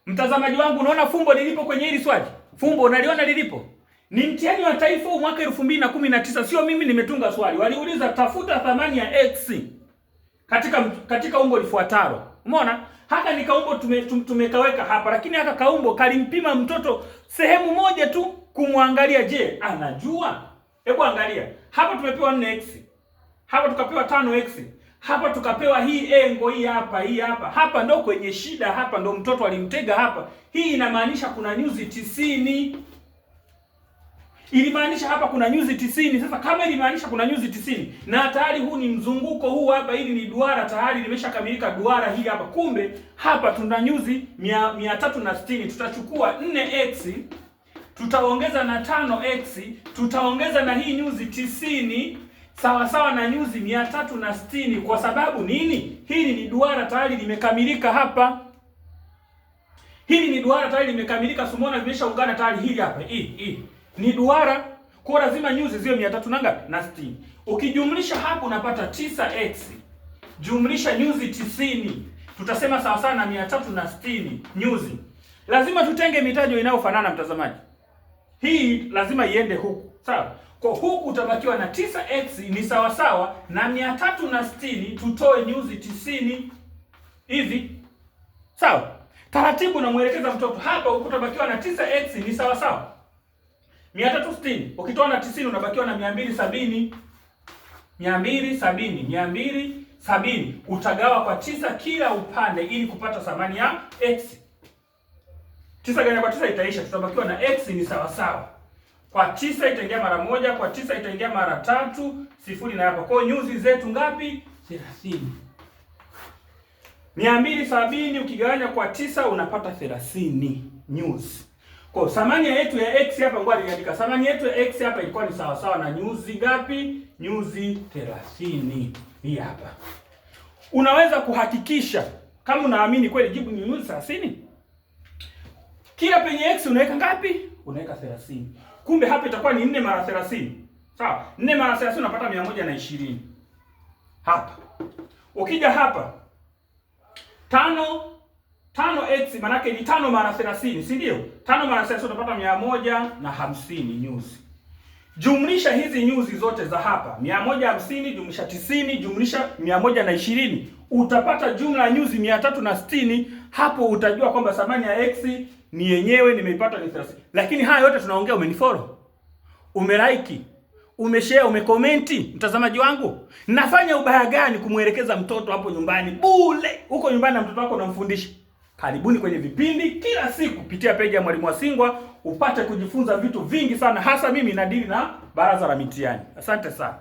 Mtazamaji wangu, unaona fumbo lilipo kwenye hili swali? Fumbo unaliona lilipo? Ni mtihani wa taifa mwaka 2019, sio mimi nimetunga swali. Waliuliza tafuta thamani ya x katika umbo lifuatalo. Umeona? Haka ni kaumbo tumekaweka hapa, lakini haka kaumbo kalimpima mtoto sehemu moja tu kumwangalia, je, anajua? Hebu angalia. Hapa tumepewa 4x. Hapa tukapewa 5x. Hapa tukapewa hii engo hii hapa, hii hapa. Hapa ndo kwenye shida, hapa ndo mtoto alimtega hapa. Hii inamaanisha kuna nyuzi 90. Ilimaanisha hapa kuna nyuzi 90. Sasa kama ilimaanisha kuna nyuzi 90 na tayari huu ni mzunguko huu hapa, hili ni duara tayari limeshakamilika duara hili hapa. Kumbe hapa tuna nyuzi 360. Tutachukua 4x tutaongeza na 5x tutaongeza na hii nyuzi 90 sawa sawa na nyuzi 360. Kwa sababu nini? Hili ni duara tayari limekamilika hapa. Hili ni duara tayari limekamilika, sumona limeshaungana tayari hili hapa. Hii ni duara, kwa lazima nyuzi ziwe 300 na ngapi? Na 60. Ukijumlisha hapo unapata 9x jumlisha nyuzi 90, tutasema sawa sawa na 360 nyuzi. Lazima tutenge mitajo inayofanana mtazamaji. Hii lazima iende huku, sawa? Kwa huku utabakiwa na 9x ni sawa sawa na 360, tutoe nyuzi 90 hivi, sawa? Taratibu namwelekeza mtoto hapa, huku utabakiwa na 9x ni sawa sawa 360, ukitoa na 90 unabakiwa na 270. 270, 270 utagawa kwa 9 kila upande ili kupata thamani ya x. 9 gawanya kwa 9 itaisha, tutabakiwa na x ni sawa sawa kwa 9 itaingia mara moja, kwa 9 itaingia mara tatu, sifuri na hapa. Kwa hiyo nyuzi zetu ngapi? 30. 270 ukigawanya kwa 9 unapata 30 nyuzi. Kwa hiyo thamani yetu ya x hapa, ngoja niandika. Thamani yetu ya x hapa ilikuwa ni sawa sawa na nyuzi ngapi? Nyuzi 30. Hii hapa. Unaweza kuhakikisha kama unaamini kweli jibu ni nyuzi 30. Kila penye x unaweka ngapi? Unaweka 30. Kumbe hapa itakuwa ni 4 mara 30. Sawa? 4 mara 30 unapata 120. Hapa. Ukija hapa 5 5x maana ni 5 mara 30, si ndio? 5 mara 30 utapata 150 nyuzi. Jumlisha hizi nyuzi zote za hapa, 150 jumlisha 90 jumlisha 120, utapata jumla ya nyuzi 360. Hapo utajua kwamba thamani ya x ni yenyewe nimeipata ni 30. Lakini haya yote tunaongea, umenifollow, umelike, umeshare, umecomment, mtazamaji wangu. Nafanya ubaya gani kumwelekeza mtoto hapo nyumbani bure? Huko nyumbani na mtoto wako unamfundisha. Karibuni kwenye vipindi kila siku, pitia peji ya Mwalimu Wasingwa upate kujifunza vitu vingi sana, hasa mimi nadili na baraza la mitihani. Asante sana.